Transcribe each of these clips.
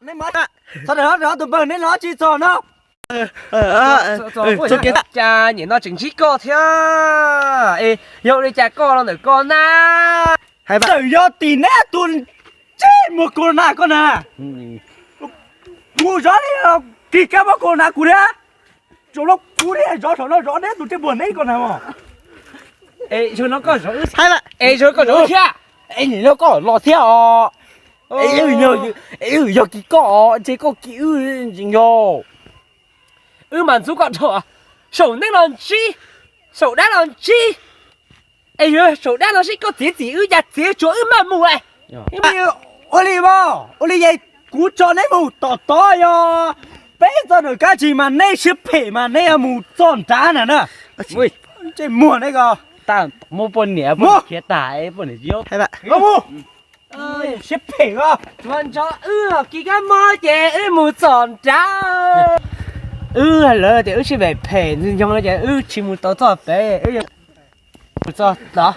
Txhob rov tus npawg, neb los tsis txog no. Cas nyem no tseem ntsib koj thiab. Yog li cas koj los ntawm koj na? Txawm yog tim neb tus ntsej muag corona koj na, kuv zov li kis kab mob corona kuv thiab. Tsuas los kuv thiaj zov saum no zov neb tus ntsej muag neb koj na mog. Es yog koj zov thiab, es nim no koj los thiab os. Es yog kis koj os, ntshe koj kis wb ntsees yog. Wb mas ntxub koj dhau, saum neeb los ntsib, saum dab los ntsib. Es yog saum dab no seb koj txiav txim wb cas txiav tsuas wb maj mus lawm. Ua li mas, ua li es kuv tso neb mus tom tod, yog peb txog ntawm kab tsis mas neb siab phem mas neb yuav mus txog nrad na na. Ntsej muag neb ko. Muab poj niam khiav tas, poj niam tsis yog. Siab phem os. Tsuas nrog wb kis kab mob ces wb mus txog nrad. Wb lawv tias wb sib phem phem ntxwg nyoog no ces wb tsis mus tau txoj pem, wb mus txog tod.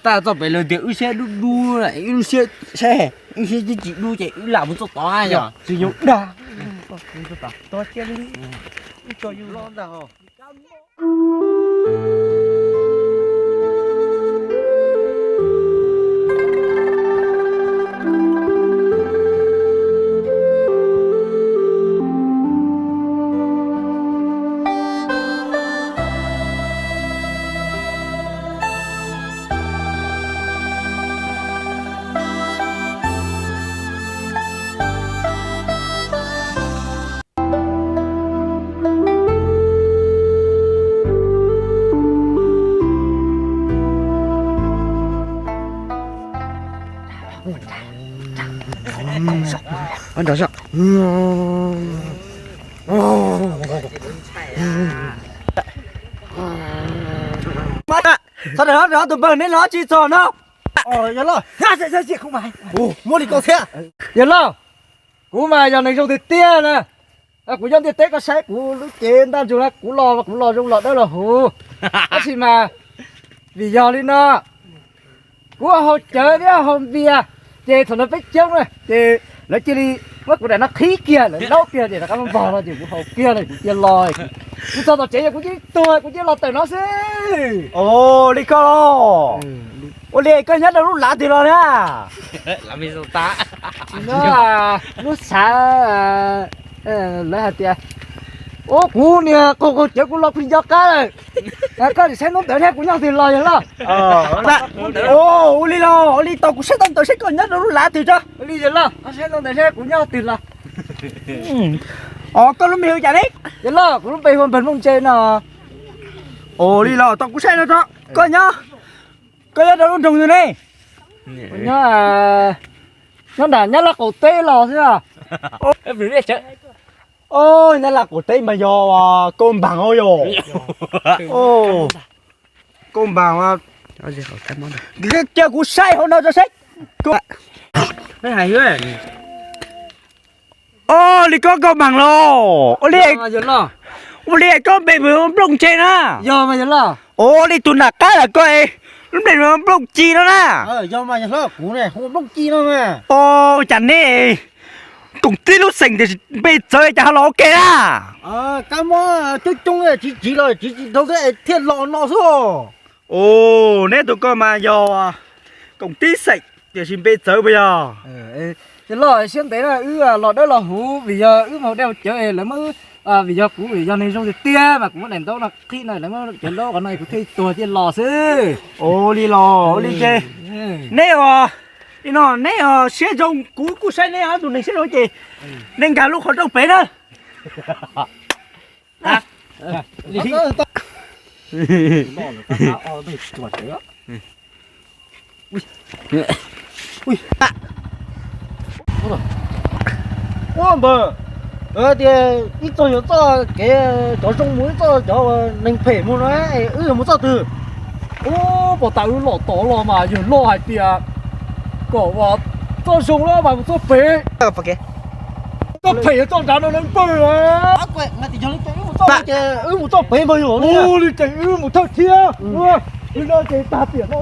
Tab txoj pem lawv tias wb siab dub dub, wb lub siab, wb siab tsis dub ces wb lam mus txog tod yog ntxwg nyoog dag. Txhob rov tus npawg, neb los tsis txog no. Yog loj, muab li koj thiab. Yog loj, kuv mas yog neeg zoo tiag tiag na. Kuv nyob ntiaj teb koj saib kuv lub cev ntaj ntsug na, kuv los kuv los zoo los dawb los huv. Tab sis mas vim yog li no, kuv haus cawv thiab haus npias, ces thaum no peb coob na ces lawv cia li muab kuv daim no qhib kiag, lawv laub kiag ces rov qab muab npog no ces kuv haus kiag no kuv cia los. Kuv txog tom tsev ces kuv cia li tuag, kuv cia los tawm no xwb. Ua li koj los, ua li koj nyob rau lub lav twg los na? Lub xav, lawv hais tias, ua kuv niag qaug qaug cawv kuv los plig nco qab lawm. Koj sim saib ntawd thiab kuv nyob twg los yog loj. Ua li los, ua li tau kuv saib tau ntawd seb koj nyob rau lub lav twg tso. Ua li yog loj, koj saib ntawd thiab kuv nyob twg los. Os, koj lub npe hu cas ne? Yog loj, kuv lub npe hu Npawg Nplooj Ntse no. Ua li los tau kuv saib no tso. Koj nyob, koj nyob rau lub nroog twg ne? Nyob, nyob nram Nyab Laj qaum teb los xwb. Nyab Laj qaum teb mas yog Koj Npaas os yog. Koj Npaas, cia kuv saib hauv no tso saib. Ua li koj Koj Npaas los, ua li, ua li koj npe Nplooj Ntse na. Ua li tus nram qab lawm koj lub npe Nplooj Ci no na. Ua cas neb koom tib lub xeem tiam sis npe txawv cas ho los ua ke na? Kab mob coob coob tsis tsiv los tsis tsis dhau thiab thiaj los no xwb. Neb tus koj mas yog koom tib xeem tiam sis npe txawv puas yog? Yog loj siab ntev na, wb los dawb los huv vim yog wb mus dej cawv lawv muab, vim yog kuv vim yog neeg zoo tiag tiag mas kuv muab daim ntaub no qhib no lawv muab cawv laub qhov no kuv thiaj tuag thiaj los xwb. Ua li los ua li ces neb os, no neb os siab zoo kuv kuj saib neb tus neeg siab zoo ces neb nkag lub qhov rooj pem na. Ua npawg, tias ib txoj yog txoj kev cov zoo mus, ib txoj cov neeg phem mus no, wb yuav mus txoj twg? Ub, puas tas wb los tod los mas yawg loj hais tias kom ua txoj zoo los mas mus txoj pem. Txoj phem yog txoj nrad no npawg. Wb mus txoj pem npawg yog li ces wb mus thawj thiab. Li no ces tag tiam no.